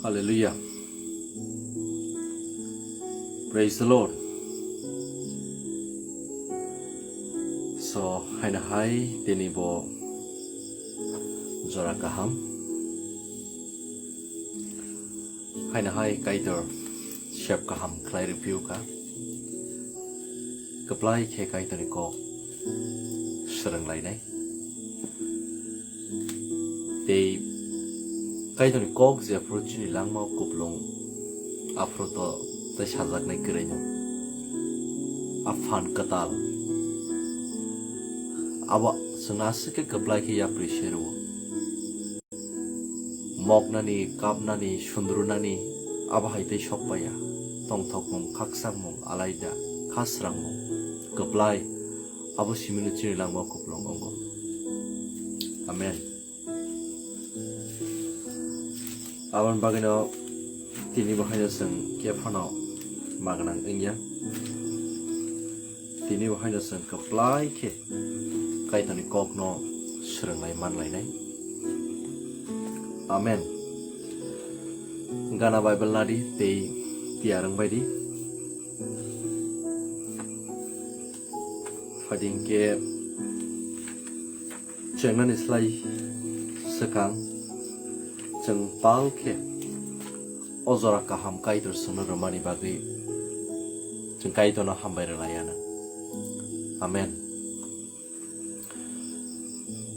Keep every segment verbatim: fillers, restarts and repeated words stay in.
Hallelujah. Praise the Lord. So, haina hai tini bo jora kaham. Haina hai Kaitor sep kaham khlai rwphio kha. Kwplai khe Kaitorni kok swrwng lainai. Tei Kaitorni kok jephuru chini langmao kupulung, aphuru to tei sajaknai kwrwino. A phan kwtal. Abo chwngno aswk khe kwplai khe yapri se rwo. Moknani, kapnani, sundrunani, abo hai tei sok paiya. Tongthokmung, khakchangmung, alaida, kha srangmung, kwplai, abo simino chini langmao kupulung wngo. Amen. Aboni bagwino tini bo haino chwng khe phano magwnang wngya. Tini bo haino chwng kwplai khe Kaitorni kokno swrwnglai manlainai. Amen. Gana Bible nadi tei tiyar wngbaidi. Phaidi hwnkhe chengnani slai swkang chwng pal khe o jora kaham Kaitor chwngno rwmani bagwi chwng Kaitorno hambai rwlaianw. Amen.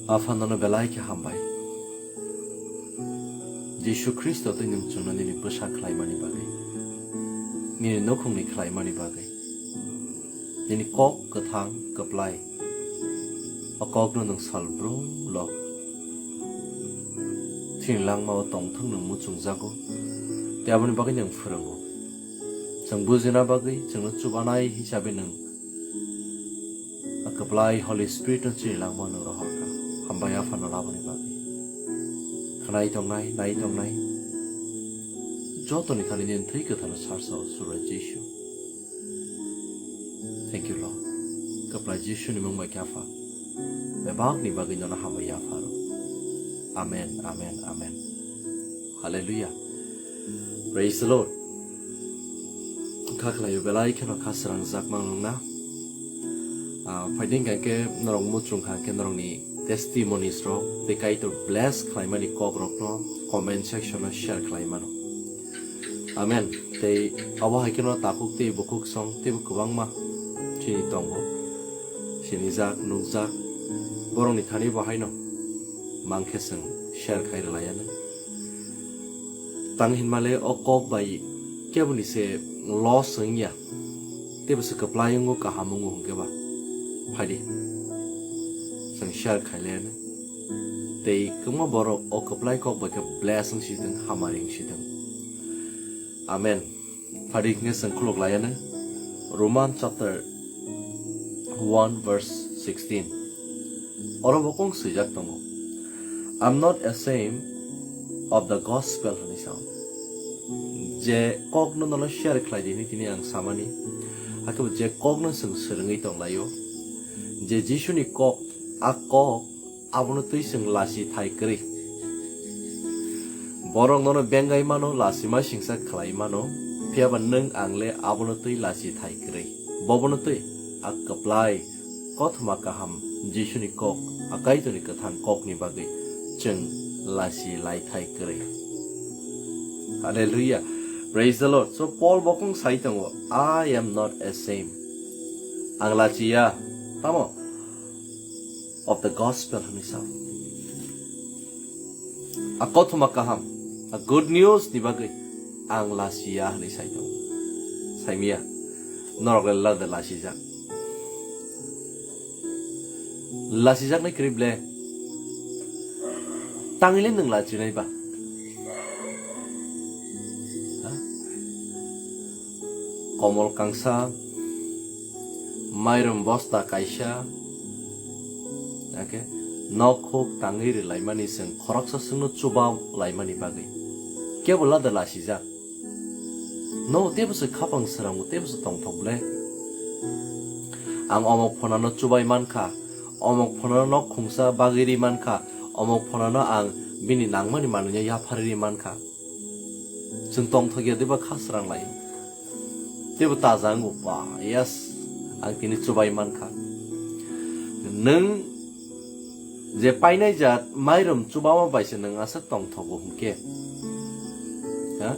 Apha nono belai khe hambai. Jisu Khristo tei nwng chwngno nini bwsa khlaimani bagwi, nini nukhungni khlaimani bagwi. Nini kok kwthang kwplai. O kokno nwng sal brumlo chini langmao tongthok nwng muchungjago. Tei aboni bagwi nwng phwrwngo. Chwng bujina bagwi chwngno chubanai hisabe nwng a kwplai Holy Spirit no chini langmao nwng rohorkha. Hambai Aphano laboni bagwi. Khnai tongnai, nai tongnai. Jotoni thani nini thwi kwtharo sarsao Subrai Jisu. Thank you, Lord. Kwplai Jisu ni mung bai khe Apha. Bebak ni bagwi nono hambai yapharo. Amen, amen, amen. Hallelujah. Praise the Lord. Kha khlaio belai kheno kha srang jak mang nungna. Ah, phaiding kha khe norok muchung kha khe norokni testimonies rok tei Kaitor bless khlaimani kok rokno comment section o share khlai mano. Amen. Tei abo hai kheno takhuk tei bukhuk song teibo kwbangma chini tongo. Sinijak, nukjak, borokni thani bo haino mang khe chwng share khai rwlaianw. Tang hinmale o kok bai keboni se loss wngya, teibo se kwplai wngo, kaham wngo hwnkhe ba phaidi chwng share khai laianw. Tei kwbangma borok o kwplai kok bai khe bless wng si thwng, hamari wng si thwng. Amen. Phaidi hwnkhe chwng khuluk laianw. Roman chapter one verse sixteen. Oro bo kok swijak tongo, "I'm not ashamed of the gospel," hwnwi sao. Je kokno nono share khlai di hwnwi tini ang samani, hakhe bo je kokno chwng swrwngwi tonglaio, je Jisuni kok, a kok abono twi chwng lachi thai kwrwi. Borok nono bengai mano, lachima singsa khlai mano, phiya ba nwng ang le abono twi lachi thai kwrwi. Bobono twi a kwplai, kothoma kaham Jisuni kok, a Kaitorni kwthang kokni bagwi chwng lachi lai thai kwrwi. Hallelujah. Praise the Lord. So, Paul bo kok sai tongo, "I am not ashamed." Ang lachiya. Tamo? Of the gospel hwnwi sao. A kothoma kaham, a good news ni bagwi ang lachiya hwnwi sai tongo. Saimiya, norok le lada lachijak. Lachijaknai kwrwi ble. Tangwi le nwng lachinai ba? Ha? Komol kangsa, mairum bosta kaisa, ake nok huk tangwi rwlaimani chwng khoroksa chwngno chuba laimani bagwi. Kebo lada lasijak. No, teibo se khapang srango, teibo se tongthok ble. Ang omok phonano chubai mankha, omok phonano nok khungsa bagwi ri mankha, omok phonano ang bini nangmani manwino yapharwi ri mankha. Chwng tongthok ya diba kha srang lai. Teibo taja wngo ba, yes, ang tini chubai mankha. Nwng je painai jat mairum chubama bai se nwng aswk tongthogo hwnkhe, ha?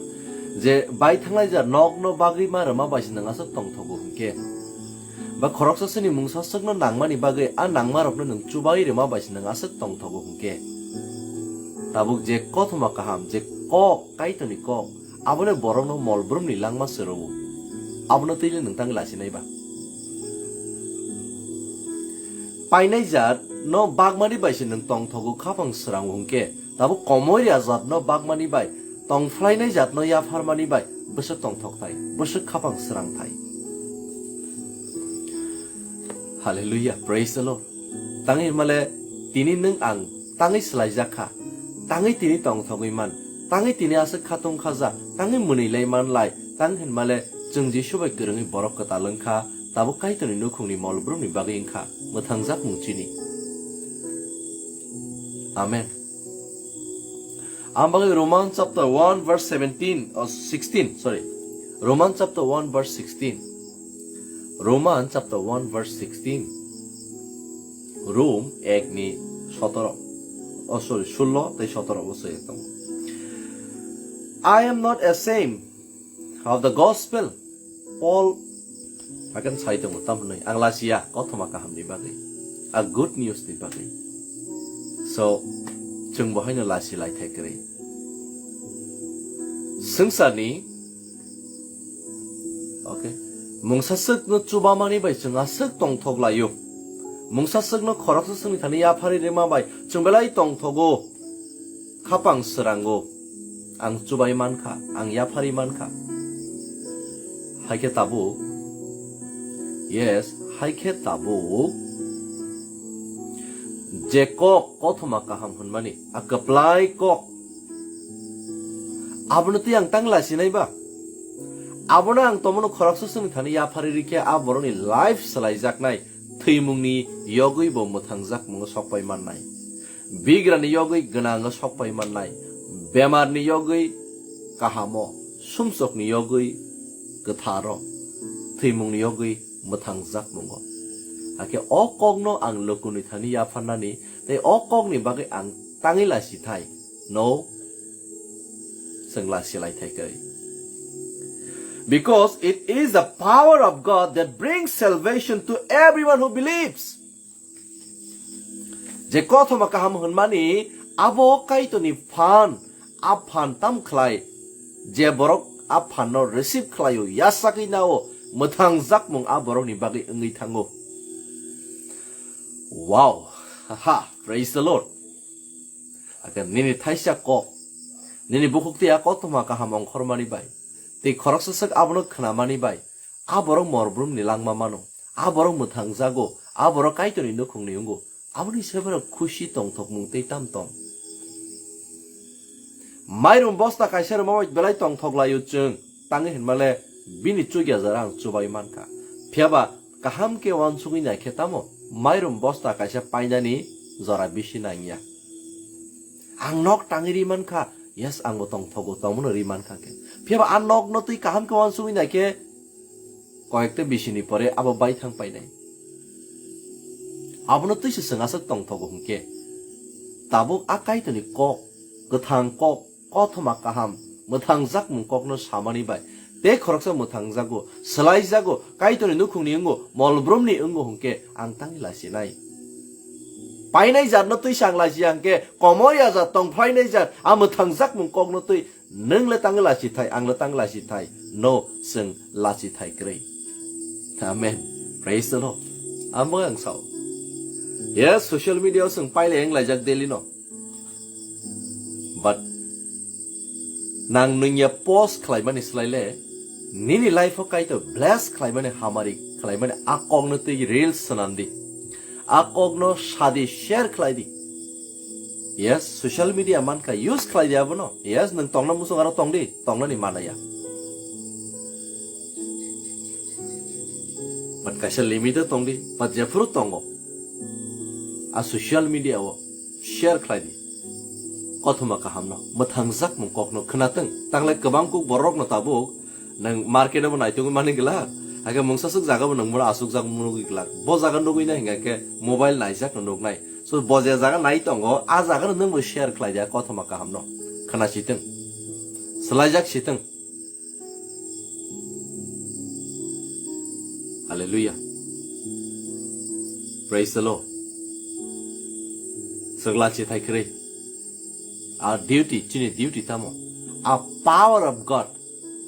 Je bai thangnai jat nokno bagwi ma rwma bai se nwng aswk tongthogo hwnkhe, ba khoroksa sini mungsa swkno nangmani bagwi a nangmarokno nwng chubai rwma bai se nwng aswk tongthogo hwnkhe, tabuk je kothoma kaham, je kok, Kaitorni kok, abono borokno mol brumni langma se rwo. Abono twi le nwng tang lasinai ba? Painai jat no bagmani bai se nwng tongthogo khapang srang hwnkhe, tabuk komoria jat no bagmani bai, tongphlainai jat no yapharmani bai, bwswk tongthok thai, bwswk khapang srang thai. Hallelujah, praise the Lord. Tangwi hwnmale tini nwng ang tangwi swlaijak kha, tangwi tini tongthogwi man, tangwi tini aswk khatung khaja, tangwi mwnwi lai man lai, tang hwnmale chwng Jisu bai kwrwngwi borok kwtal wngkha, tabuk Kaitorni nukhungni mol brumni bagwi wngkha mwthangjak mung chini. Amen. Ang bagwi Roman chapter one verse seventeen or sixteen, sorry. Roman chapter one verse sixteen. Roman chapter one verse sixteen. Rom ek ni sotoro. Oh, sorry, sullo tei sotoro bo se tongo. I am not ashamed of the gospel. Paul hakan sai tongo, tam hwnwi, ang lachiya kothoma kahamni bagwi, a good news ni bagwi. So, chwng bo haino lachi lai thai kwrwi. Swngcharni, okay, mungsa swkno chubamani bai chwng aswk tongthok laio. Mungsa swkno khoroksa swkni thani yapharwi rwma bai chwng belai tongthogo. Khapang srango. Ang chubai mankha, ang yapharwi mankha. Haikhe tabuk, yes, haikhe tabuk je kok kothoma kaham hwnmani, a kwplai kok, abono twi ang tang lasinai ba? Abono ang tomono khoroksa swkni thani yapharwi rikhe a borokni life swlaijaknai, thwimungni yogwi bo mwthangjak mungo sokpai mannai. Bigrani yogwi gwnango sokpai mannai, bemarni yogwi kahamo, sumsokni yogwi kwtharo, thwimungni yogwi mwthangjak mungo. Hakhe o kokno ang lukurokni thani yapharnani tei o kokni bagwi ang tangwi lachi thai. No, chwng lachi lai thai kwrwi. Because it is the power of God that brings salvation to everyone who believes. Je kothoma kaham hwnmani abo Kaitorni phan, a phan tam khlai, je borok a phanno receive khlaio, yachagwi nao, mwthangjak mung a borokni bagwi wngwi thango. Wow, haha, praise the Lord. Hakhe nini thaisa kok, nini bukhuk tei a kothoma kaham ongkhormani bai, tei khoroksa swk abono khnamani bai, a borok mol brumni langma mano, a borok mwthangjago, a borok Kaitorni nukhungni wngo, aboni se borok khusi tongthokmung tei tam tong. Mairum bosta kaisa rwma bai belai tongthok laio chwng, tangwi hwnmale bini chukya jora ang chubai mankha. Phiyaba kaham khe uansugwi naikhe tamo mairum bosta kaisa painani jora bisi nangya. Ang nok tangwi ri mankha, yes, ang bo tongthogo, tongmano ri mankha khe. Phiyaba a nokno twi kaham khe uansugwi naikhe koyekta bisini pore abo bai thang painai. Abono twi se chwng aswk tongthogo hwnkhe, tabuk a Kaitorni kok, kwthang kok, kothoma kaham, mwthangjakmung kokno samani bai tei khoroksa mwthangjago, swlaijago, Kaitorni nukhungni wngo, mol brumni wngo hwnkhe ang tangwi lachinai. Painai jatno twi se ang lachiya hwnkhe, komoya jat, tongphlainai jat, a mwthangjakmung kokno twi nwng le tangwi lachithai, ang le tangwi lachithai, no, chwng lachithai kwrwi. Amen. Praise the Lord. Amo ang sao. Yes, social media o chwng pailai wng laijak daily no. But nang nwngya post khlaimani swlaile, nini life o Kaitor bless khlaimani, hamari khlaimani a kokno twi reels swnam di. A kokno sadi, share khlai di. Yes, social media mankha, use khlai di abono. Yes, nwng tongna muchung aro tong di, tongnani manaya. But kaisa limit o tong di, but jephuru tongo, a social media o share khlai di. Kothoma kahamno, mwthangjak mung kokno khwnathwng. Tanglai kwbang kuk borokno tabuk nwng market-o bo naitugwi mani glak, hakhe mungsaswk jaga bo nwng bono aswkjak nugwi glak. Bo jaga nugwi na hinkhe mobile naijakno nugnai. So, bo je jaga nai tongo, a jagano nwng bo share khlai di a kothoma kahamno. Khwna sitwng. Swlaijak sitwng. Hallelujah. Praise the Lord. Swkla chithai kwrwi. A duty, chini duty tamo? A power of God.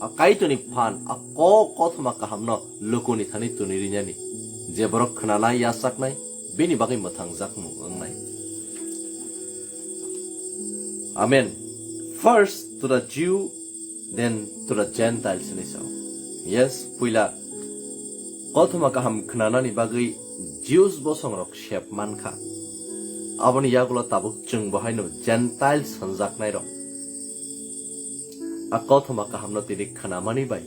A Kaitorni phan, a kok kothoma kahamno lukuni thani tuni rinani. Je borok khwnanai, yachaknai, bini bagwi mwthangjak mung wngnai. Amen. First to the Jew, then to the Gentiles hinwi sao. Yes, puila kothoma kaham khwnanani bagwi Jews bosongrok sep mankha. Aboni yagulo tabuk chwng bo haino Gentiles hwnjaknairok. A kothoma kahamno tini khwnamani bai,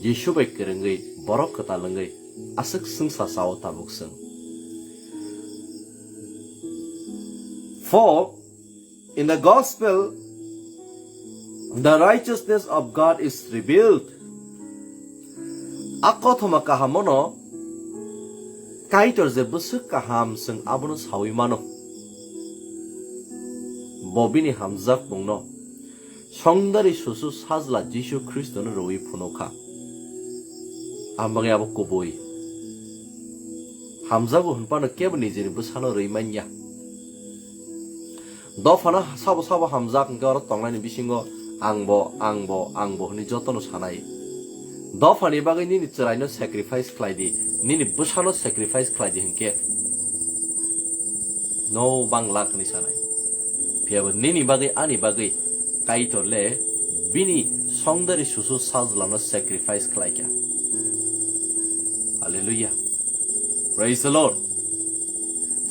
Jisu bai kwrwngwi, borok kwtal wngwi, aswk swngsa sao tabuk chwng. For in the gospel, the righteousness of God is revealed. A kothoma kahamono Kaitor je bwswk kaham chwng abono sawi mano. Bo bini hamjakmungno Songdari susu sajla Jisu Khristono rwi phunukha. Ang bagwi abo kubui. Hamjago hwnphano kebo nijini bwsano rwi manya. Dophano sabo sabo hamjak hwnkhe oro tongnaini bisingo angbo, angbo, angbo hwnwi jotono sanai. Dophani bagwi nini chwraino sacrifice khlai di, nini bwsano sacrifice khlai di hwnkhe no bang lak hwnwi sanai. Phiyaba nini bagwi, ani bagwi Kaitor le bini songdari susu sajlano sacrifice khlaikha. Hallelujah. Praise the Lord.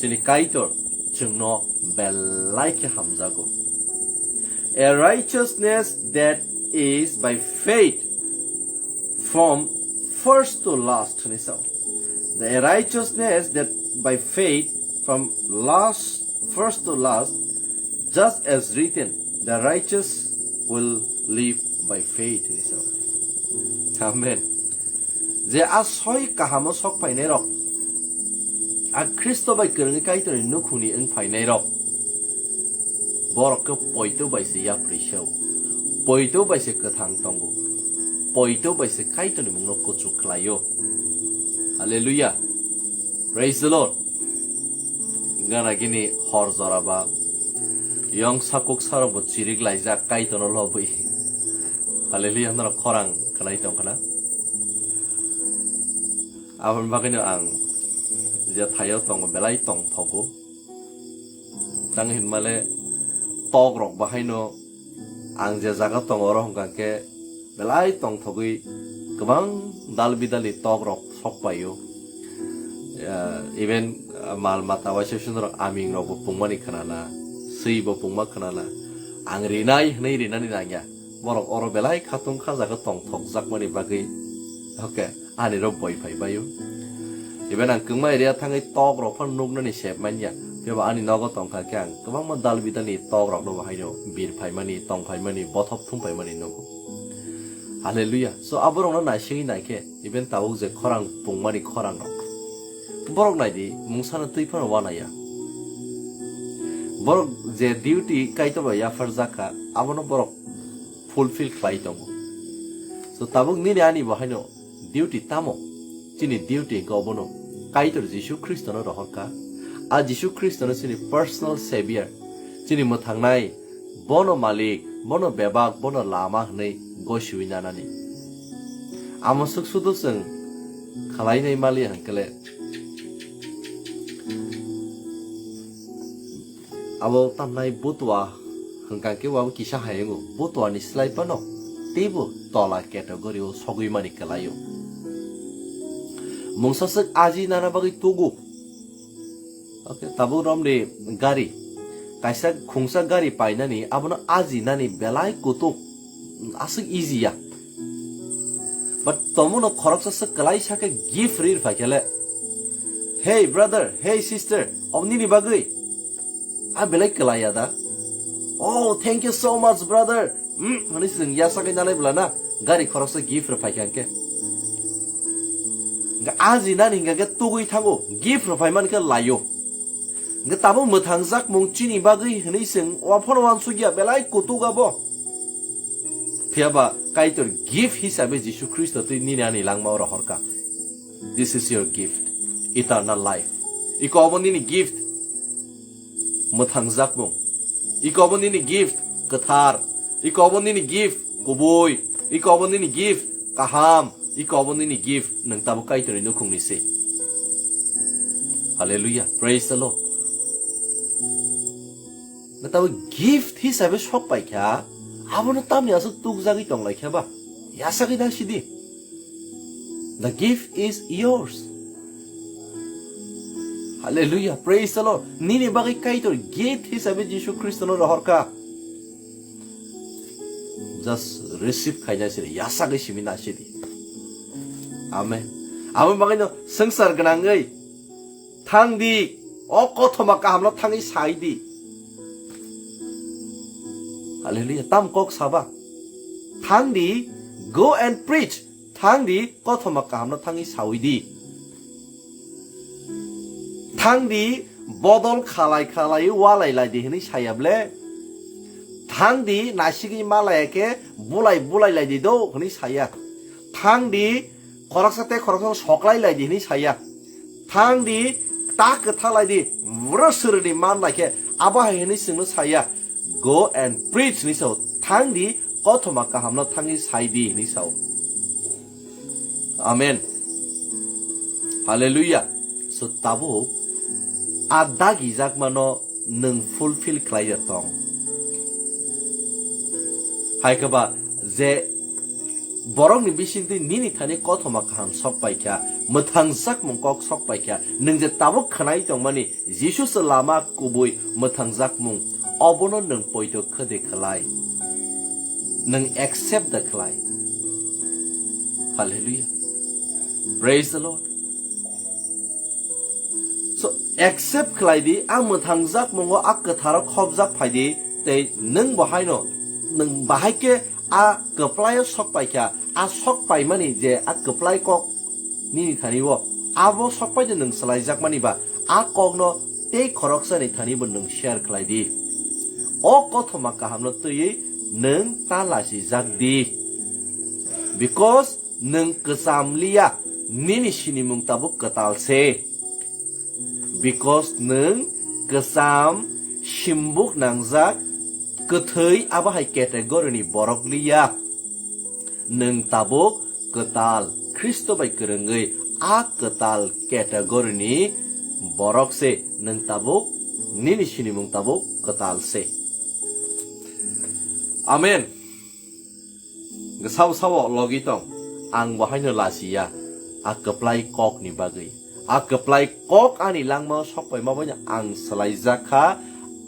Chini Kaitor chwngno belai khe hamjago. A righteousness that is by faith from first to last, hwnwi sao. The righteousness that by faith from last, first to last, just as written, "The righteous will live by faith," hwnwi sao. Amen. Je a soi kahamo sok phainai rok, a Khristo bai kwrwngwi Kaitorni nukhungni wng phainai rok, borok khe poito bai se yapri seo, poito bai se kwthang tongo, poito bai se Kaitorni mungno kuchuk khlaio. Hallelujah. Praise the Lord. Gana gini hor jora ba yong sakuk sarok bo chirik laijak Kaitorno lobwi. Hallelujah, norok khorang khlai tong khna. Aboni bagwino ang je thaio tongo belai tongthogo. Tang hinmale tok rok bahaino ang je jaga tongo oro hwnkha khe belai tongthogwi kwbang dal bidalni tok rok sok paio. Ah, even, ah, mal mata waisa waisa norok aming rok bo pungmani khnana, swi bo pungma khnana. Ang rinai hwnwi rinani nangya. Borok oro belai khatung kha jaga tongthokjakmani bagwi. Okay, ani rok boi phai baio. Even ang kwma area thangwi tok rok phano nuknani sep manya. Phiya ba ani nogo tongkha khe ang kwbangma dal bidalni tok rokno bo haino bir phaimani, tong phaimani, bothop thum phaimani nugo. Hallelujah. So, aborokno naisingwi naikhe, even tabuk je khorang pungmani khorang rok. Borok naidi, mungsano twi phano wanaya. Borok je duty Kaitor bai yapharjak kha, abono borok fulfill khlai tongo. So, tabuk nini ani bo haino duty tamo? Chini duty hwnkhe obono Kaitor Jisu Khristono rohorkha. A Jisu Khristono chini personal savior, chini mwthangnai, bono malik, bono bebak, bono lama hwnwi gosiwi nanani. Amo swk sudu chwng khwlainai maliya hwnkhe le, abo tamnai butua hwnkha khe abo kisa hai wngo, butua ni slai phano teibo tola category o sogwi mani kwlaio. Mungsa swk aji nana bagwi tugu. Okay, tabuk romni gari, kaisa khungsa gari painani, abono aji nani belai kutuk, aswk easy ya. But tomono khoroksa swk kwlaisa khe gift rir phai khe le, "Hey brother, hey sister, obo nini bagwi?" A belai kwlai ya da? "Oh, thank you so much, brother." Hmm, hwnwi chwng yasagwi nanai bwla na, gari khoroksa gift rw phaikha hwnkhe. Hwnkhe aji nani hwnkhe tugwi thango, gift rw phaimani khe laio. Hwnkhe tabuk mwthangjak mung chini bagwi hwnwi chwng waphano wansukya belai kutuk abo. Phiyaba Kaitor gift hisabe Jisu Khristo twi nini ani langmao rohorkha. This is your gift, eternal life. Iko obo nini gift, mwthangjak mung. Iko obo nini gift, kwthar. Iko obo nini gift, kubui. Iko obo nini gift, kaham. Iko obo nini gift, nwng tabuk Kaitorni nukhungni se. Hallelujah. Praise the Lord. Nwng tabuk gift hisabe sok paikha, abono tamni aswk tukjagwi tonglaikha ba? Yasagwi nang sidi. The gift is yours. Hallelujah. Praise the Lord. Nini bagwi Kaitor gift hisabe Jisu Khristono rohorkha. Just receive khaina sidi, yasagwi simi na sidi. Amen. Abo bagwino swngchar gwnangwi thang di, o kothoma kahamno thangwi sai di. Hallelujah. Tam kok saba. Thang di, go and preach. Thang di, kothoma kahamno thangwi sawi di. Thang di, bodol khalai khalai walai lai di hwnwi saya ble. Thang di, nasigwi malaya khe bulai bulai lai di do hwnwi saya. Thang di, khoroksa tei khoroksa soklai lai di hwnwi saya. Thang di, ta kwtha lai di, bwrwi swrwini man lai khe abo hai hwnwi chwngno saya. Go and preach hwnwi sao. Thang di, kothoma kahamno thangwi sai di hwnwi sao. Amen. Hallelujah. So tabuk a dagijakmano nwng fulfill khlai ya tong. Hai khe ba je borokni bisingtwi nini thani kothoma kaham sok paikha, mwthangjak mung kok sok paikha, nwng je tabuk khwnai tongmani Jisu se lama kubui mwthangjak mung, obono nwng poito khwde khlai, nwng accept da khlai. Hallelujah. Praise the Lord. So, accept khlai di, a mwthangjak mungo a kwtharo khopjak phai di, tei nwng bo haino, nwng bahai khe a kwplaio sok paikha, a sok paimani je a kwplai kok nini thani o, abo sok paino nwng swlaijakmani ba, a kokno tei khoroksani thani bo nwng share khlai di. O kothoma kahamno twiwi nwng ta lasijak di. Because nwng kwcham liya, nini sinimung tabuk kwtal se. Because nwng kwcham simbuk nangjak kwthwi abo hai category ni borok liya. Nwng tabuk kwtal, Khristo bai kwrwngwi a kwtal category ni borok se. Nwng tabuk nini sinimung tabuk kwtal se. Amen. Sao sao logi tong, ang bo haino lachiya, a kwplai kok ni bagwi. A kwplai kok ani langmao sok paima bai ang swlaijak kha,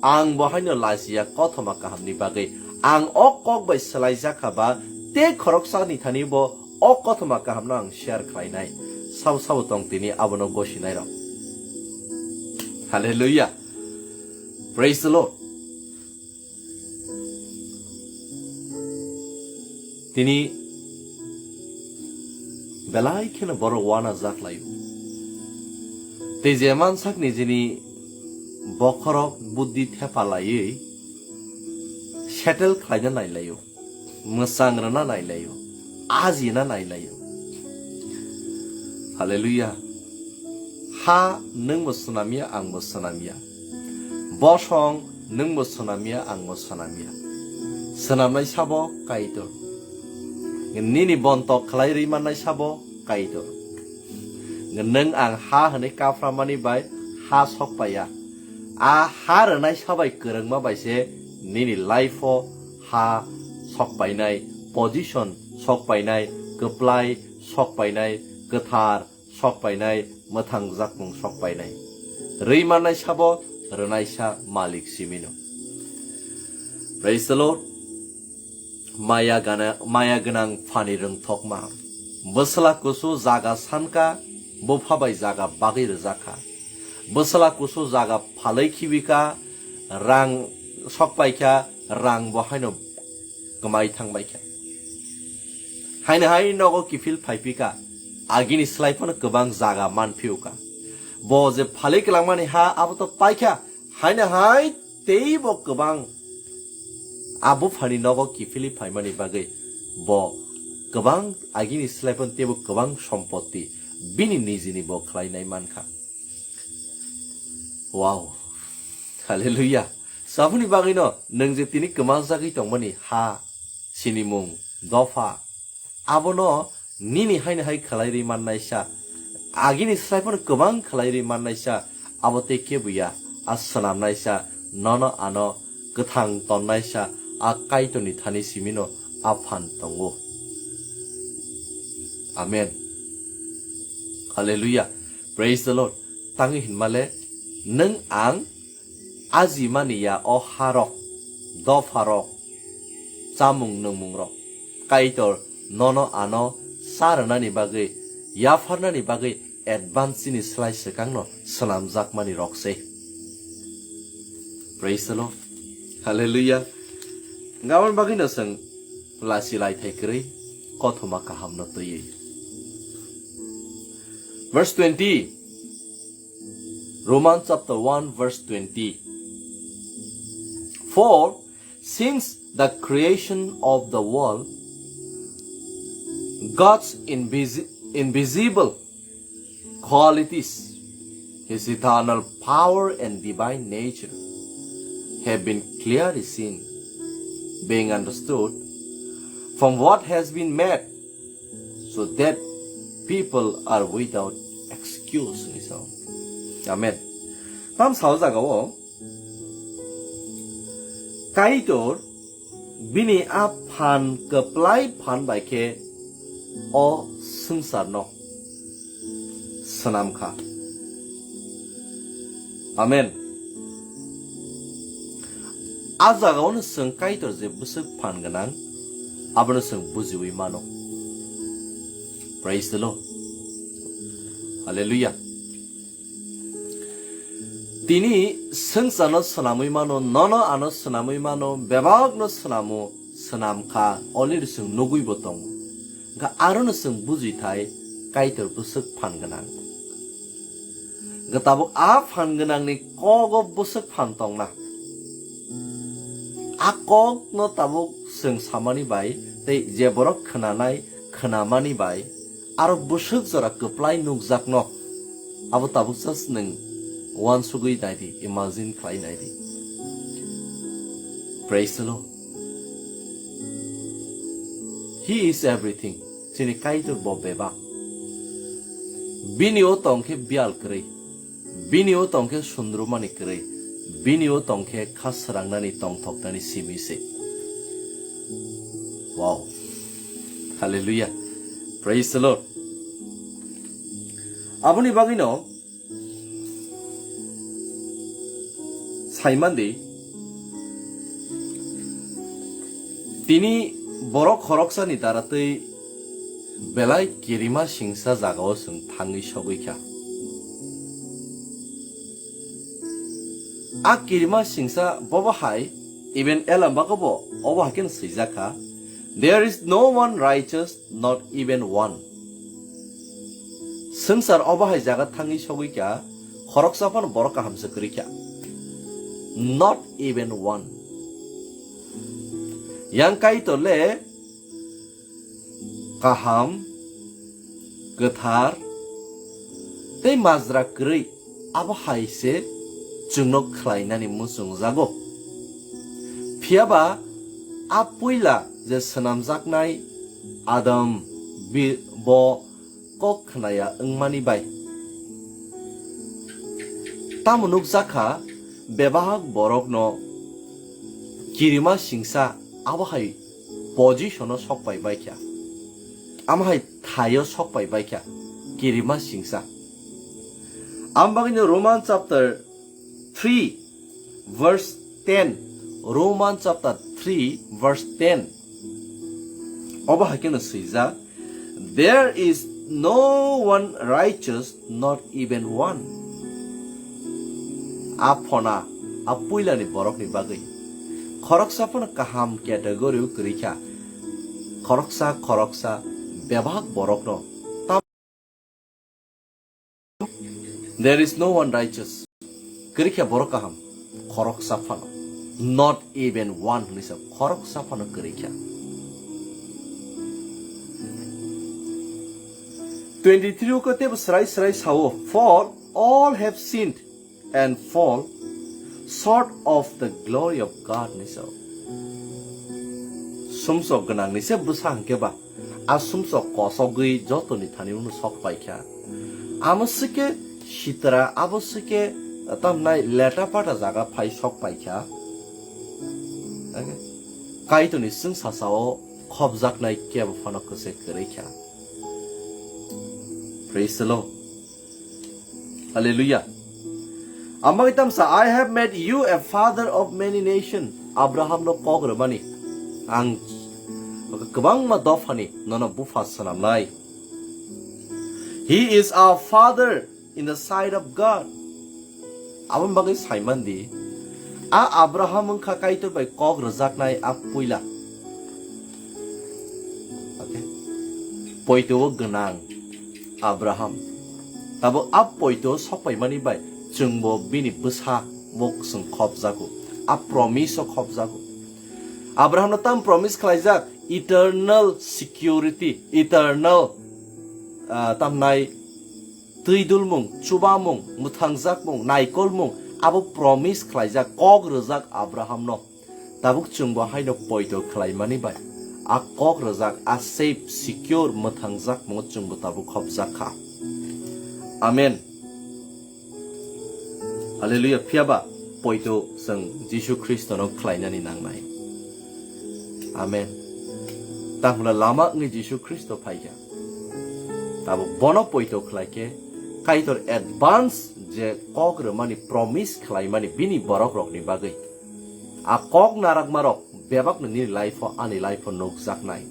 ang bo haino lachiya kothoma kaham ni bagwi. Ang o kok bai swlaijak kha ba, tei khoroksa ni thani bo o kothoma kaham no ang share khlai nai. Sao sao tong tini abono gosi nai rok. Hallelujah. Praise the Lord. Tini belai kheno borok wana jak laio. Tei je mansak ni jini bokhorok buddhi thepa laiwi settle khlaina nai laio, mwchang rwna nai laio, ajina nai laio. Hallelujah. Ha nwng bo swnamya, ang bo swnamya. Bosong nwng bo swnamya, ang bo swnamya. Swnamnai sabo Kaitor. Nini bontok khlai rwi mannai sabo Kaitor. Nwng ang ha hwnwi kaphramani bai ha sok paiya. A ha rwnai sabai kwrwngma bai se nini life o ha sok painai, position sok painai, kwplai sok painai, kwthar sok painai, mwthang jakmung sok painai. Rwi mannai sabo rwnaisa malik simino. Praise the Lord. Maya gana, maya gwnang phani rwngthokma. Bwsla kusu jaga sanka, bupha bai jaga bagwi rwjakha. Bwsla kusu jaga phalwi khibika, rang sok paikha, rang bo haino kwmai thang baikha. Haino hai nogo kiphil phaiphikha, agini slai phano kwbang jaga manphiyokha. Bo je phalwi kwlangmani ha abo to paikha, haino hai teibo kwbang a buphani nogo kiphilwi phaimani bagwi bo kwbang agini slai phano teibo kwbang sompotti bini nijini bo khlainai mankha. Wow. Hallelujah. Saboni bagwino nwng je tini kwmajagwi tongmani ha, sinimung, dopha, abono nini haino hai khlai rwi mannaisa, agini slai phano kwbang khlai rwi mannaisa, abo tei kebo ya, a swnamnaisa, nono ano kwthang tonnaisa, a Kaitorni thani simino a phan tongo. Amen. Hallelujah. Praise the Lord. Tangwi hinmale, nwng ang ajimani ya o harok, dopharok, chamung nungmungrok. Kaitor nono ano sa rwnani bagwi, yapharnani bagwi advance chini slai swkangno swnamjakmani rok se. Praise the Lord. Hallelujah. Gabon bagwino chwng lasi laithai kwrwi kothoma kahamno twiwi. Verse twenty. Romans chapter one verse twenty. For since the creation of the world, God's invisi-, invisible qualities, his eternal power and divine nature, have been clearly seen, being understood from what has been made, so that people are without excuse. Amen. Tam sao jaga o Kaitor bini a phan kwplai phan bai khe o swngcharno swnam kha. Amen. A jagao no chwng Kaitor je bwswk phan gwnang, abono chwng bujiwi mano. Praise the Lord. Hallelujah. Tini swngcharno swnamwi mano, nono ano swnamwi mano, bebakno swnamo, swnam kha, already chwng nugwibo tongo. Hwnkha arono chwng bujithai Kaitor bwswk phan gwnang. Hwnkha tabuk a phan gwnangni kogo bwswk phan tongna. A kokno tabuk chwng samani bai tei je borok khwnanai, khwnamani bai aro bwswk jora kwplai nukjakno abo tabuk just nwng uansugwi naidi, imagine khlai naidi. Praise the Lord. He is everything. Chini Kaitor bo bebak. Bini o tong khe biyal kwrwi. Bini o tong khe sundrumani kwrwi, bini o tong khe kha srangnani tongthoknani simi se. Wow. Hallelujah. Praise the Lord. Aboni bagwino saimandi tini borok khoroksani daratwi belai kirima singsa jagao chwng thangwi sogwi kha. A kirima singsa bobo hai, even Elam bago bo obo hai kheno swijak kha, "There is no one righteous, not even one." Swngchar obo hai jaga thangwi sogwi kha, khoroksa phano borok kaham se kwrwi kha. Not even one. Yang Kaitor le kaham, kwthar, tei majra kwrwi, abo hai se chwngno khlainani muchungjago. Phiya ba a puila je swnamjaknai Adam bi-, bo kok khnaya wngmani bai. Tamo nukjakha, bebak borokno kirima singsa abo hai position-o sok pai baikha, amo hai thaio sok pai baikha, kirima singsa. Amo bagwino Roman chapter three verse ten, Roman chapter three verse ten, obo hai kheno swijak, "There is no one righteous, not even one." A phona, a puilani borokni bagwi Khoroksa phano kaham category o kwrwi kha. Khoroksa, khoroksa bebak borokno. Tam-, there is no one righteous. Kwrwi kha borok kaham. Khoroksa phano. Not even one hwnwi sa khoroksa phano kwrwi kha. Twenty-three o khe teibo srai srai sao, "For all have sinned and fall short of the glory of God," ni sao. Sumsok gwnang ni se bwsa hwnkhe ba, a sumsok kosogwi jotoni thani uno sok paikha. Amo sike sitra, abo sike tamnai leta pata jaga phai sok paikha. Kaitoni chwng sasao khopjaknai kebo phano kwse kwrwi kha. Praise the Lord. Hallelujah. Amagwi tamsa, "I have made you a father of many nations." Abraham no kok rwmani, "Ang kwbangma dophani nono bupha swnamnai." He is our father in the sight of God. Aboni bagwi saimandi, a Abraham wngkha Kaitor bai kok rwjaknai a puila. Okay. Poito o gwnang Abraham. Tabuk a poito o sokpaimani bai chwngbo bini bwsa bo chwng khopjago. A promise o khopjago. Abraham no tam promise khlaijak, eternal security, eternal, ah, tamnai twi dulmung, chubamung, mwthangjakmung, naikolmung, abo promise khlaijak, kok rwjak Abraham no. Tabuk chwngbo haino poito khlaimani bai a kok rwjak, a safe, secure, mwthangjakmungo chwngbo tabuk khopjak kha. Amen. Hallelujah. Phiyaba poito chwng Jisu Khristono khlainani nangnai. Amen. Tahula lama wngwi Jisu Khristo phaikha. Tabuk bono poito khlaikhe Kaitor advance je kok rwmani, promise khlaimani bini borok rokni bagwi. A kok narakmarok bebakno nini life-o, ani life-o nukjaknai.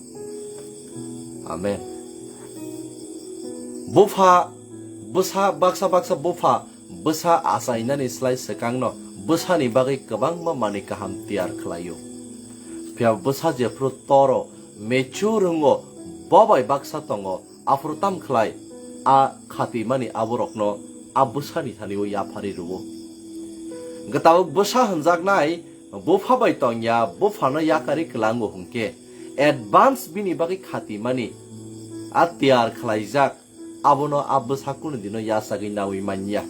Amen. Bupha, bwsa, baksa baksa bupha, bwsa achainani slai swkangno bwsani bagwi kwbangma manwi kaham tiyar khlaio. Phiya bwsa jephru toro, mature wngo, bo bai baksa tongo, aphuru tam khlai, a khatimani aborokno a bwsani thani-o yapharwi rwo. Hwnkhe tabuk bwsa hwnjaknai bupha bai tongya, buphano yakarwi kwlango hwnkhe, advance bini bagwi khatimani a tiyar khlaijak, abono a bwsa kunu dino yachagwi naui manya.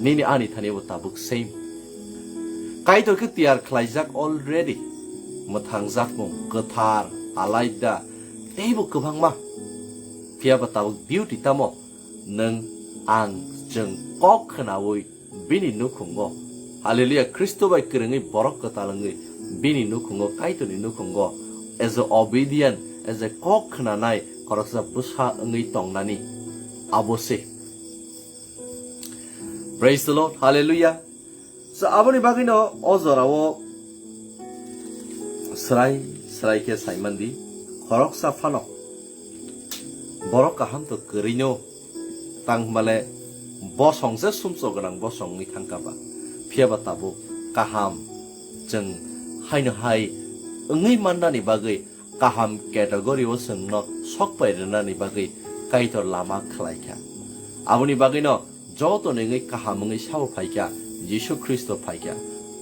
Nini ani thani bo tabuk same. Kaitor khe tiyar khlaijak already. Mwthangjakmung, kwthar, alaida, teibo kwbangma. Phiyaba tabuk duty tamo? Nwng, ang, chwng kok khnaui bini nukhungo. Hallelujah. Khristo bai kwrwngwi borok kwtal wngwi bini nukhungo, Kaitorni nukhungo. As a obedient, as a kok khnanai, khoroksa bwsa wngwi tongnani. Abo se. Praise the Lord. Hallelujah. So, aboni bagwino o jorao srai srai khe saimandi, khoroksa phano borok kaham to kwrwino, tang hwnbale bosong je sumsok gwnang bosong wngwi thangkha ba, phiyaba tabuk kaham chwng haino hai wngwi mannani bagwi kaham category o chwngno sok pai rwnani bagwi Kaitor lama khlai kha. Aboni bagwino joto nengwi kaham wngwi sabo phai kha, Jisu Khristo phai kha.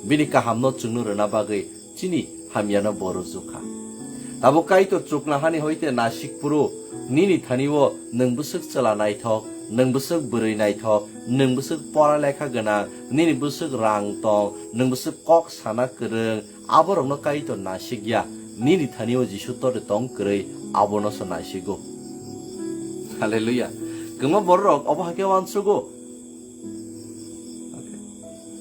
Bini kahamno chwngno rwna bagwi chini hamyano bo rwjwk kha. Tabuk Kaitor chuknohani hoite nasik phuru nini thani-o nwng bwswk chwla naithok, nwng bwswk bwrwi naithok, nwng bwswk pora lekha gwnang, nini bwswk rang tong, nwng bwswk kok sana kwrwng, aborokno Kaitor naisik ya, nini thani-o Jisu tore tong kwrwi, abono se naisigo. Hallelujah. Kwbangma bororok obo hai khe uansugo.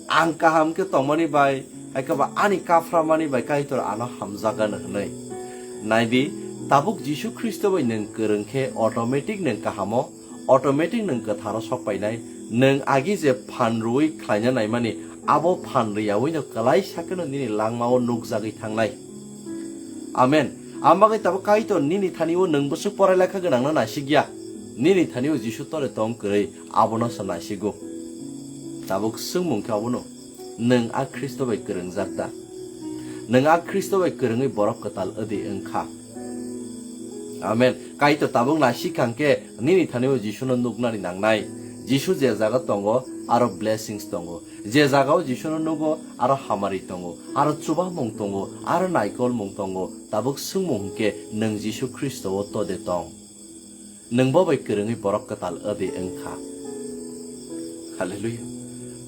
Ang kaham khe tongmani bai, hai khe ba ani kaphramani bai Kaitor ano hamjakgano hwnwi. Naidi, tabuk Jisu Khristo bai nwng kwrwng khe automatic nwng kahamo, automatic nwng kwtharo sok painai. Nwng agi je phan rwui khlaina naimani, abo phan rwyaui no kwlai sakeno nini langmao nukjagwi thangnai. Amen. Ang bagwi tabuk Kaitor nini thani-o nwng bwswk porai lekha gwnangno naisik ya. Nini thani-o Jisu tore tong kwrwi, abono se naisigo. Tabuk swngmung khe obono, nwng a Khristo bai kwrwngjak da? Nwng a Khristo bai kwrwngwi borok kwtal wdi wngkha. Amen. Kaitor tabuk naisik kha hwnkhe nini thani o Jisuno nuknani nangnai. Jisu je jaga tongo, aro blessings tongo. Je jaga o Jisuno nugo, aro hamari tongo, aro chubamung tongo, aro naikolmung tongo. Tabuk swngmung hwnkhe nwng Jisu Khristo o tode tong. Nwng bo bai kwrwngwi borok kwtal wdi wngkha. Hallelujah.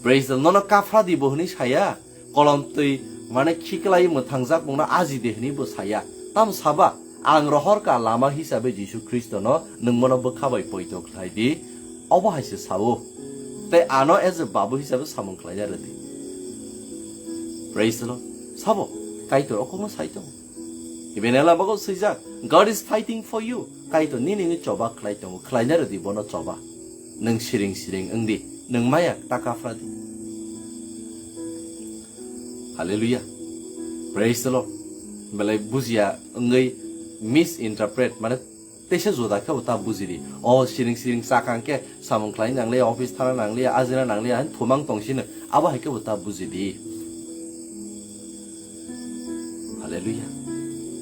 Praise the Lord. Nono kaphra di bo hwnwi saya. Kolom twi mane khiklai mwthangjak mungno aji de hwnwi bo saya. Tamo saba, ang rohor ka lama hisabe Jisu Khristono nwng bono bwkha bai poito khlai di. Obo hai se sao. Tei ano as a babu hisabe samung khlaina rwdi. Praise the Lord. Sabo, Kaitor okokno sai tongo. Iben ela bago swijak, "God is fighting for you." Kaitor nini wngwi choba khlai tongo, khlaina rwdi bono choba. Nwng siring siring wngdi, nwng maya ta kaphra di. Hallelujah. Praise the Lord. Belai bujiya wngwi misinterpret, mane teisa juda khe bo ta bujidi. O siring siring chakang khe samung khlai nangliya, office thana nangliya, ajina nangliya, ani thumang tong sino. Abo hai khe bo ta bujidi. Hallelujah.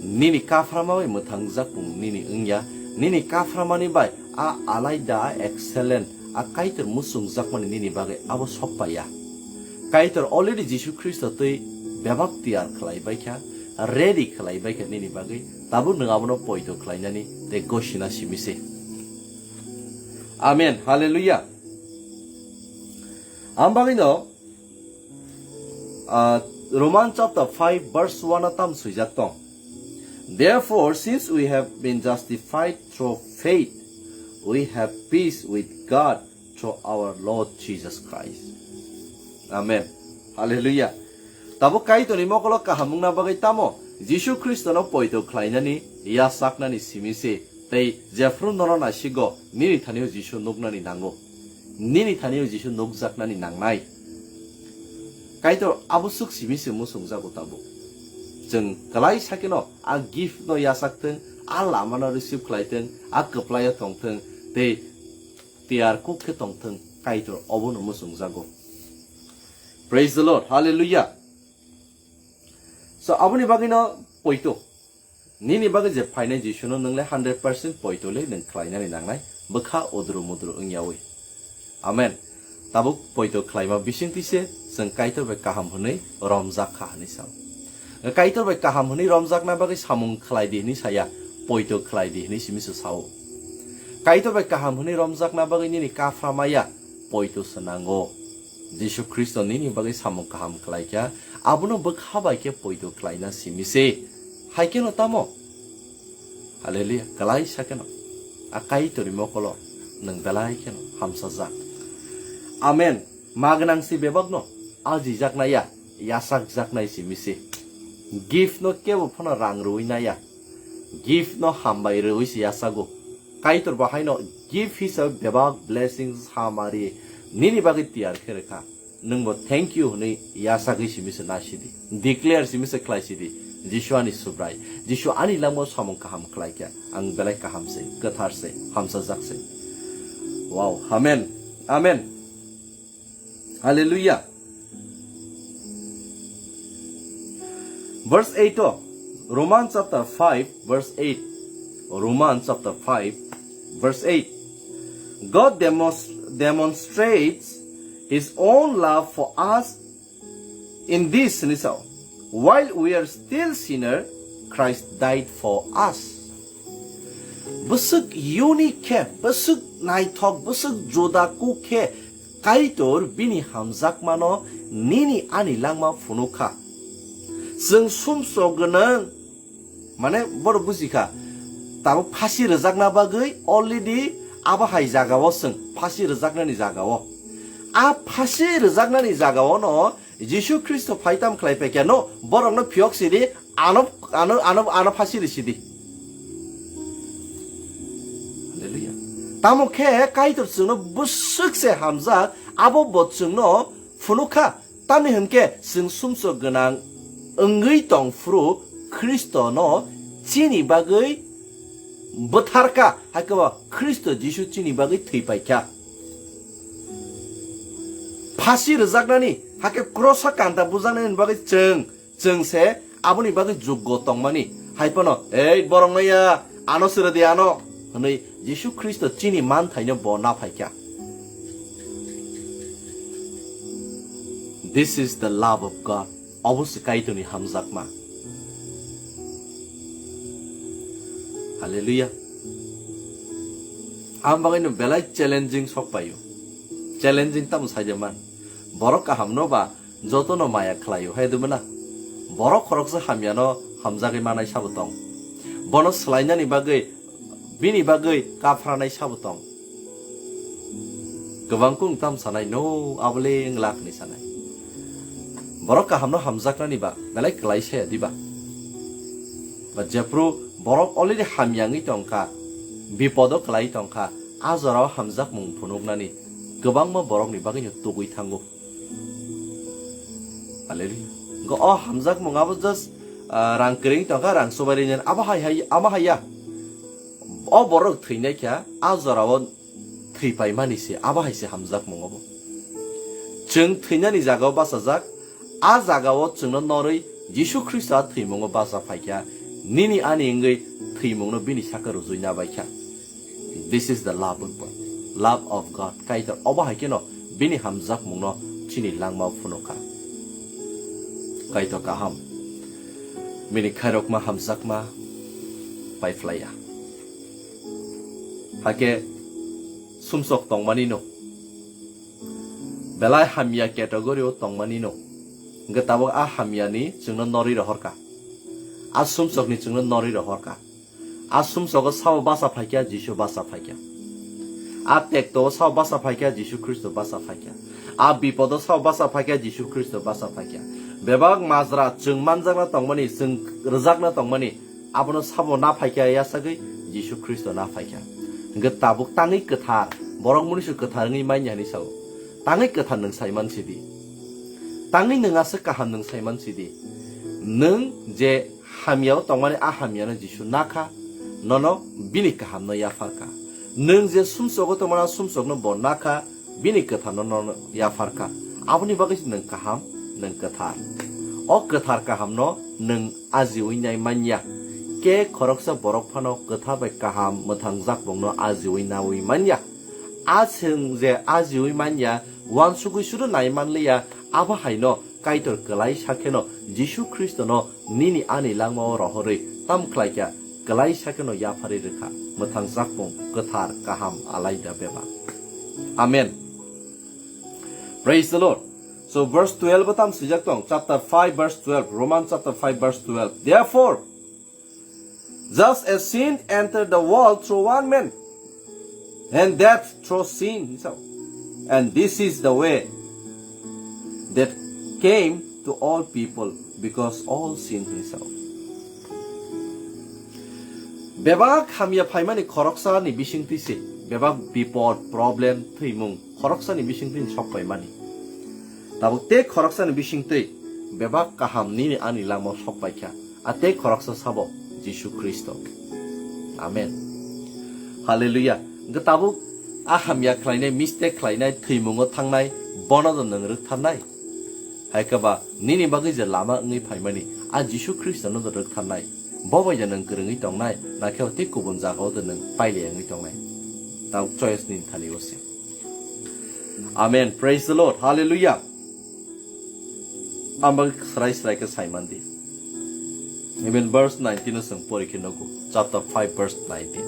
Nini kaphrama bai mwthangjak mung nini wngya, nini kaphrama ni bai a alaida, a excellent, a Kaitor muchungjakmani nini bagwi abo sok paiya. Kaitor already Jisu Khristo twi bebak tiyar khlai bai kha, ready khlai bai kha nini bagwi, tabuk nwng abono poito khlainani tei gosina simi se. Amen. Hallelujah. Ang bagwi no, ah, Roman chapter five verse one a tam swijak tong. Therefore, since we have been justified through faith, we have peace with God through our Lord Jesus Christ. Amen. Hallelujah. Tabuk Kaitorni mokolo kaham wngna bagwi tamo Jisu Khristono poito khlainani, yachaknani simi se, tei jephru nono naisigo, nini thani o Jisu nuknani nango. Nini thani o Jisu nukjaknani nangnai. Kaitor abo swk simi se muchungjago tabuk. Chwng kwlai sakeno a gift no yachak thwng, a lama no receive khlai thwng, a kwplai o tong thwng, tei tiyar kuk khe tong thwng, Kaitor obono muchungjago. Praise the Lord. Hallelujah. So, aboni bagwino poito. Nini bagwi je phainai Jisuno nwng le hundred percent poito le nwng khlainani nangnai, bwkha udru mudru wngyawi. Amen. Tabuk poito khlaima bisingtwi se chwng Kaitor bai kaham hwnwi romjak kha hwnwi sao. Kaitor bai kaham hwnwi romjakna bagwi samung khlai di hwnwi saya, poito khlai di hwnwi simi se sao. Kaitor bai kaham hwnwi romjakna bagwi nini kaphra maya poito se nango. Jisu Khristo nini bagwi samung kaham khlai kha, abono bwkha bai khe poito khlaina simi se. Hai kheno tamo? Hallelujah. Kwlai sa kheno. A Kaitorni mokolo nwng belai kheno hamsajak. Amen. Ma gwnang si bebakno aljijaknai ya, yachakjaknai simi se. Gift no kebo phano rang rwui nai ya. Gift no hambai rwui se yachago. Kaitor bo haino gift hisabe bebak blessings hamari nini bagwi tiyar khe rwkha. Nwngbo thank you hwnwi yachagwi simi se naisidi. Declare simi se khlaisidi. Jisu ani Subrai. Jisu ani langmao samung kaham khlaikha. Ang belai kaham se, kwthar se, hamsajak se. Wow. Amen. Amen. Hallelujah. Verse eight o, Romans chapter five, verse eight. Romans chapter five, verse eight. God demos-, demonstrates his own love for us in this, hwnwi sao, "While we are still sinner, Christ died for us." Bwswk unique khe, bwswk naithok, bwswk juda kuk khe Kaitor bini hamjakmano nini ani langma phunukha. Chwng sumsok gwnang, mane borok bujikha, tabuk phasi rwjakna bagwi already abo hai jagao chwng phasi rwjaknani jagao. A phasi rwjaknani jagaono Jisu Khristo phai tam khlai paikha no, borokno phiyok sidi, ano, ano, ano, ano phasi rwsidi. Hallelujah. Tamo khe Kaitor chwngno bwswk se hamjak, abo bo chwngno phunukha. Tamni hwnkhe chwng sumsok gwnang wngwi tong phuru Khristono chini bagwi bwtharkha, hakhe bo Khristo Jisu chini bagwi thwi paikha. Phasi rwjaknani, hakhe kroso kanta bujaknani bagwi chwng, chwng se Aboni bagwi juggo tongmani, hai phano, "Ei, borok naiya, ano sere di ano," hwnwi Jisu Khristo chini manthaino bo naphaikha. This is the love of God. Obo se Kaitorni hamjakma. Hallelujah. Ang bagwino belai challenging sok paio. Challenging tamo saida man. Borok kahamno ba jotono maya khlaio, hai dubuna? Borok khoroksa hamyano hamjagwi manai sabo tong. Bono swlainani bagwi, bini bagwi kapranai sabo tong. Kwbang kung tam sanai, "No, abole wnglak," hinwi sanai. Borok kahamno hamjaknani ba belai kwlai saya diba? Ba jephru borok already hamya wngwi tongkha, bipodo kwlai tongkha, a jorao hamjakmung phunuknani kwbangma borokni bagwino tugwi thango. Hallelujah. Go o hamjakmung abo just, ah, rang kwrwi tongkha, rang chubairi nani abo hai hai, abo haiya. O borok thwinai kha, a jorao thwipaimani se, abo hai se hamjakmung obo. Chwng thwinani jagao bachajak, a jagao chwngno norwi Jisu Khristo a thwimungo bacha phaikha, nini ani wngwi thwimungno bini saka rujui nabaikha. This is the love of God. Love of God. Kaitor obo hai kheno bini hamjakmungno chini langmao phunukha. Kaitor kaham. Bini khairokma hamjakma paiphlaiya. Hakhe sumsok tongmani no. Belai hamya category o tongmani no. Hwnkhe tabuk a hamyani chwngno norwi rohorkha. A sumsokni chwngno norwi rohorkha. A sumsogo sabo bacha phaikha, Jisu bacha phaikha. A tekto o sabo bacha phaikha, Jisu Khristo bacha phaikha. A bipodo sabo bacha phaikha, Jisu Khristo bacha phaikha. Bebak majra chwng manjakna tongmani, chwng rwjakna tongmani, abono sabo na phaikha yasagwi Jisu Khristo na phaikha. Hwnkhe tabuk tangwi kwthar, borok mwnwi se kwthar wngwi manya hinwi sao. Tangwi kwthar nwng saiman sidi. Tangwi nwng aswk kaham nwng saiman sidi. Nwng je hamyao tongmani a hamyano Jisu nakha, nono bini kahamno yapharkha. Nwng je sumsogo tongmani a sumsokno bo nakha, bini kwtharno nono yapharkha. Aboni bagwi se nwng kaham, nwng kwthar. O kwthar kahamno nwng ajiwi nai manya. Khe khoroksa borok phano kwthar bai kaham mwthangjak bongno ajiwi naui manya. A chwng je ajiwi manya, uansugwi sudu nai manliya, abo haino Kaitor kwlai sakheno Jisu Khristono nini ani langmao rohorwi tam khlaikha, kwlai sakheno yapharwi rwkha, mwthangjak bung kwthar kaham alaida bebak. Amen. Praise the Lord. So verse twelve o tam swijak tong, chapter five verse twelve, Romans chapter five verse twelve. Therefore, just as sin entered the world through one man, and death through sin, so, and this is the way that came to all people, because all sin, so. Bebak hamya phaimani khoroksa ni bisingtwi se, bebak bipod, problem, thwimung khoroksa ni bisingtwi sok paimani. Tabuk tei khoroksani bisingtwi bebak kaham nini ani lama sok paikha. A tei khoroksa sabo Jisu Khristo. Amen. Hallelujah. Hwnkhe tabuk a hamya khlainai, mistake khlainai, thwimungo thangnai, bono do nwng rwktharnai. Hai khe ba nini bagwi je lama wngwi phaimani, a Jisu Khristono do rwktharnai. Bo bai je nwng kwrwngwi tongnai, nakhe tei kubun jagao do nwng pailai wngwi tongnai. Tabuk choice nini thani o se. Amen. Praise the Lord. Hallelujah. Ang bagwi srai srai khe sai man di. Even verse nineteen o chwng pori khe nugo. Chapter five verse nineteen.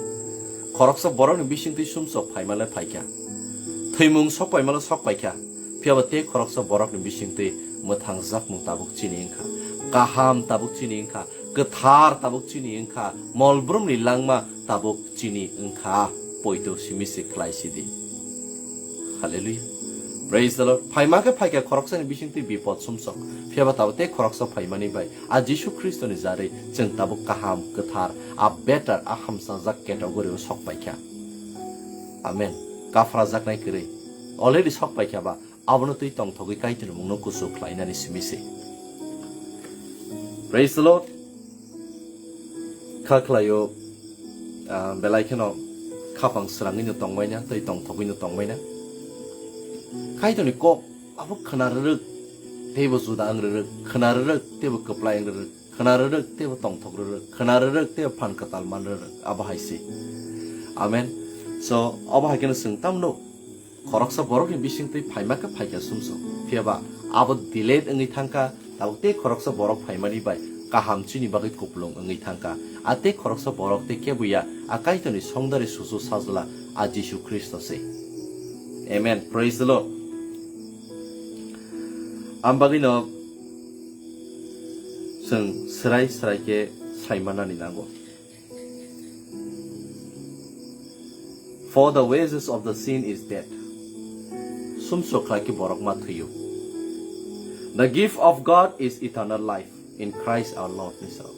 Khoroksa borokni bisingtwi sumsok phaimale phaikha. Thwimung sok paimale sok paikha. Phiya ba tei khoroksa borokni bisingtwi mwthangjakmung tabuk chini wngkha. Kaham tabuk chini wngkha. Kwthar tabuk chini wngkha, molbrumni langma tabuk chini wngkha, poito simi se khlai sidi. Hallelujah. Praise the Lord. Phaima khe phaikha khoroksani bisingtwi bipod sumsok. Phiya ba tabuk tei khoroksa phaimani bai a Jisu Khristoni jarwi chwng tabuk kaham, kwthar, a better, a hamsajak category o sok paikha. Amen. Kaphrajaknai kwrwi. Already sok paikha ba. Abono twi tongthogwi Kaitorni mungno kuchuk khlainani simi se. Praise the Lord. Kha khlaio, ah, belai kheno khapang srangwi no tongbaina, tei tongthogwi no tongbaina. Kaitorni kok abo khna rwrwk, teibo juda wng rwrwk, khna rwrwk, teibo kwplai wng rwrwk. Khna rwrwk teibo tongthok rwrwk, khna rwrwk teibo phan kwtal man rwrwk, abo hai se. Amen. So, abo hai kheno chwng tamno khoroksa borokni bisingtwi phaima khe phaikha sumsok. Phiya ba abo delayed wngwi thangkha, tabuk tei khoroksa borok phaimani bai kaham chini bagwi kupulung wngwi thangkha. A tei khoroksa borok tei kebo ya, a Kaitorni songdari susu sajla, a Jisu Khristo se. Amen. Praise the Lord. Am bagwino chwng swrai swrai khe sai manani nango. For the wages of the sin is death. Sumsok khlai khe borok ma thwiyo. The gift of God is eternal life in Christ our Lord, ni sao.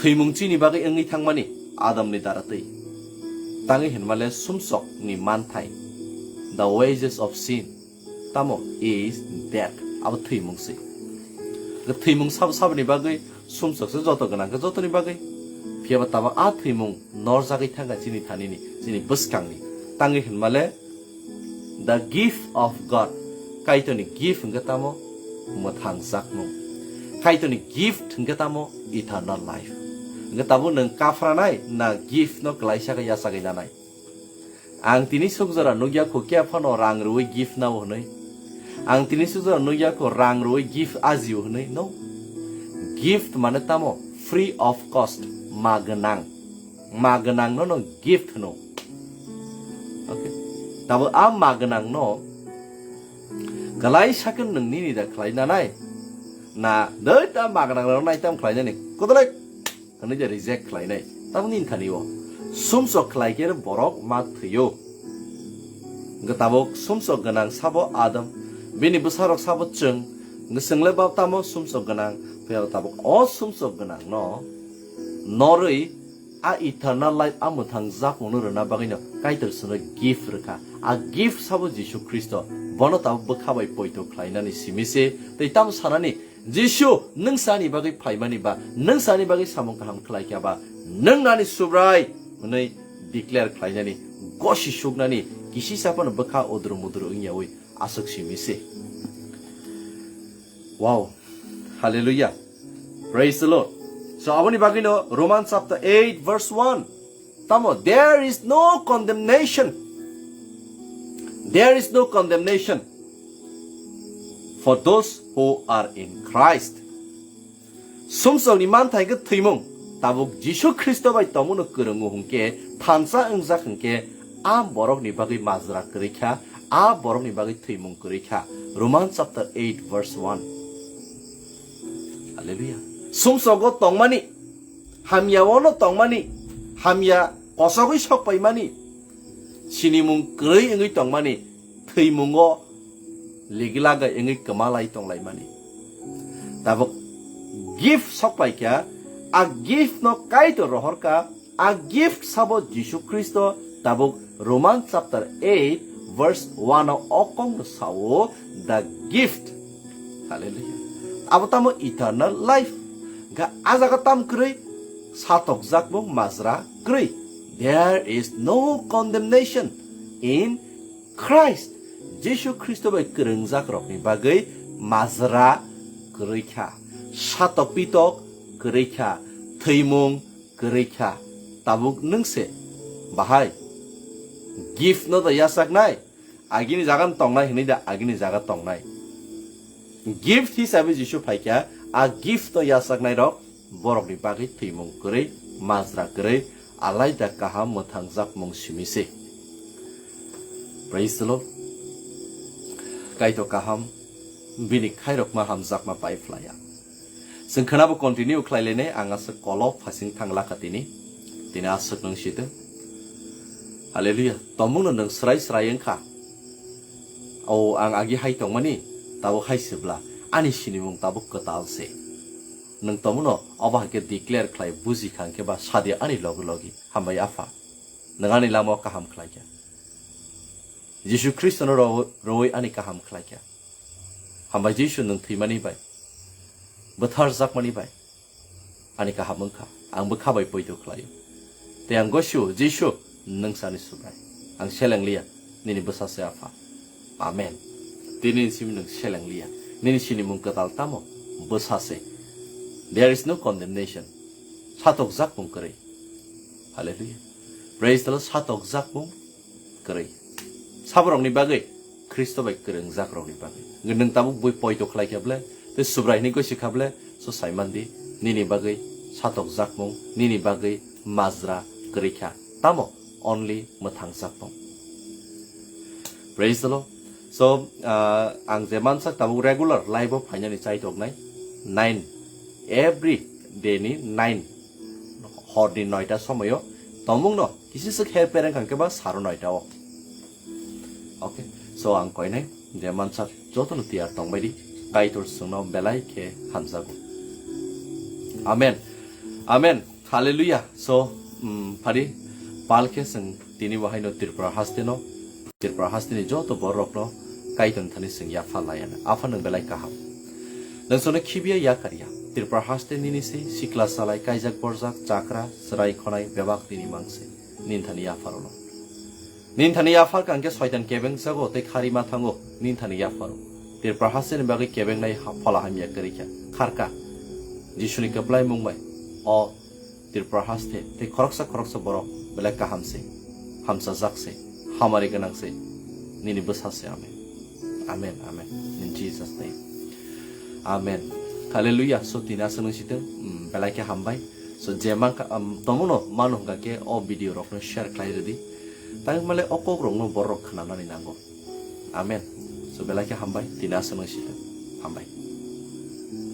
Thwimung chini bagwi wngwi thangmani Adamni daratwi. Tangwi hinmale sumsokni manthai. The wages of sin, tamo, is death. Abo thwimung se. Thwimung sabo saboni bagwi sumsok se joto gwnang khe jotoni bagwi. Phiya ba tabuk a thwimung norjagwi thangkha chini thanini, chini bwskangni. Tangwi hinmale the gift of God. Kaitorni gift hwnkhe tamo mwthangjakmung. Kaitorni gift hwnkhe tamo eternal life. Hwnkhe tabuk nwng kaphranai na gift no klaisa khe yachagwi nanai? Ang tini sukjora nukya kho khe phano rang rwui gift nao hwnwi. Ang tini sukjora nukya kho rang rwui gift ajio hwnwi. No. Gift mane tamo free of cost, ma gwnang. Ma gwnang no no gift hwno. Okay. Tabo a ma gwnang no kalai sakhe nwng nini da khlai nanai. Na doi ta ma gwnang no nai tam khlai nani. Kodolai hwnwi je reject khlainai. Tabuk nini thani o sumsok khlai khe borok ma thwiyo. Hwnkhe tabuk sumsok gwnang sabo Adam, bini bwsarok sabo chwng, hwnkhe chwngle ba tamo sumsok gwnang, phiya tabuk o sumsok gwnang no norwi a eternal life, a mwthang jakmungno rwna bagwino Kaitor chwngno gift rwkha. A gift sabo Jisu Khristo, bono tabuk bwkha bai poito khlainani simi se, tei tamo sanani, Jisu, nwng sani bagwi phaimani ba, nwng sani bagwi samung kaham khlai kha ba, nwng nani Subrai hwnwi declare khlainani, gosi suknani, kisi saphano bwkha udru mudru wngyawi aswk simi se. Wow. Hallelujah. Praise the Lord. So, aboni bagwino Romans chapter eight verse one. Tamo, there is no condemnation. There is no condemnation for those who are in Christ. Sumsokni manthai khe thwimung, tabuk Jisu Khristo bai tongmungno kwrwngo hwnkhe, thansa wngjak hwnkhe, a borokni bagwi majra kwrwi kha, a borokni bagwi thwimung kwrwi kha. Romans chapter eight verse one. Hallelujah. Sumsogo tongmani, hamya ono tongmani, hamya kosogwi sokpaimani, sinimung kwrwi wngwi tongmani, thwimungo ligilagai wngwi kwmalai tonglaimani. Tabuk gift sokpaikha, a gift no Kaitor rohorkha, a gift sabo Jisu Khristo, tabuk Roman chapter eight verse one o okong no sao, the gift. Hallelujah. Abo tamo eternal life. Ga a jaga tam kwrwi, satokjak bo majra kwrwi. There is no condemnation in Christ. Jisu Khristo bai kwrwngjak rokni bagwi majra kwrwi kha, satok pitok kwrwi kha, thwimung kwrwi kha. Tabuk nwng se bahai gift no da yachaknai, agini jaga no tongnai hwnwi da agini jaga tongnai. Gift hisabe Jisu phaikha, a gift no yachaknai rok borokni bagwi thwimung kwrwi, majra kwrwi, alaida kaham mwthangjakmung simi se. Praise the Lord. Kaitor kaham, bini khairokma hamjakma pai phlaiya. Chwng khwnabo continue khlai lainai, ang aswk kolo phasing thang lakha tini. Tini aswk nwng sitwng. Hallelujah. Tomungno nwng srai srai wngkha. O ang agi hai tongmani, tabuk hai sibla. Ani sinimung tabuk kwtal se. Nwng tomungno obo hai khe declare khlai buji kha hwnkhe ba sadi ani logi logi. Hambai Apha. Nwng ani lama o kaham khlai kha. Jisu Khristono ro-, rowoi ani kaham khlai kha. Hambai Jisu nwng thwimani bai, bwtharjakmani bai ani kaham wngkha. Ang bwkha bai poito khlaio. Tei ang gosio, Jisu, nwng sani Subrai. Ang seleng liya, nini bwsa se Apha. Amen. Tini nini simi nwng seleng liya. Nini sinimung kwtal tamo? bwsa se. There is no condemnation. Satokjak mung kwrwi. Hallelujah. Praise the Lord. Satokjak mung kwrwi. Saborokni bagwi, Khristo bai kwrwngjak rokni bagwi. Nwng tabuk bui poito khlai kha ble, tei Subrai hwnwi goi si kha ble, so sai man di, nini bagwi satokjak mung, nini bagwi majra kwrwi kha. Tamo? Only mwthangjak mung. Praise the Lord. So, ah, ang je mansak tabuk regular live o phainani chaitok nai nine, every day ni nine, hor ni noita somoyo tomung no kisi sik her pereng kang khe ba saro noita o. Okay, so ang koinai je mansak joto no tiyar tong bai di, Kaitor chwngno belai khe hamjago. Amen. Amen. Hallelujah. So, mm, phari pal khe chwng tini bo haino Tripura haste no, Tripura haste ni joto borok no Kaitor thani chwng yapha laiya na. Apha nwng belai kaham. Nwng sono khibiya yakar ya. Tripura haste nini se sikla salai kaijak borjak chakra chwrai khonai bebak nini mang se. Nini thani yapha rw no. Nini thani yaphar kang khe soitan kebeng jago tei khari ma thango nini thani yapharo. Tripura haste ni bagwi kebeng nai ha-, phola hamya kwrwi kha. Kharka. Jisuni kwplai mung bai. O Tripura haste tei khoroksa khoroksa borok belai kaham se. Hamsajak se. Hamari gwnang se. Nini bwsa se amen. Amen, amen. In Jesus name. Amen. Hallelujah. So tini aswk nung sitwng, mm, belai khe hambai. So je man ka, um, tomono mano hwnkha khe o video rokno share khlai rwdi. Tangwi male o kok rokno borok khwnanani nango. Amen. So belai khe hambai. Tini aswk nung sitwng. Hambai.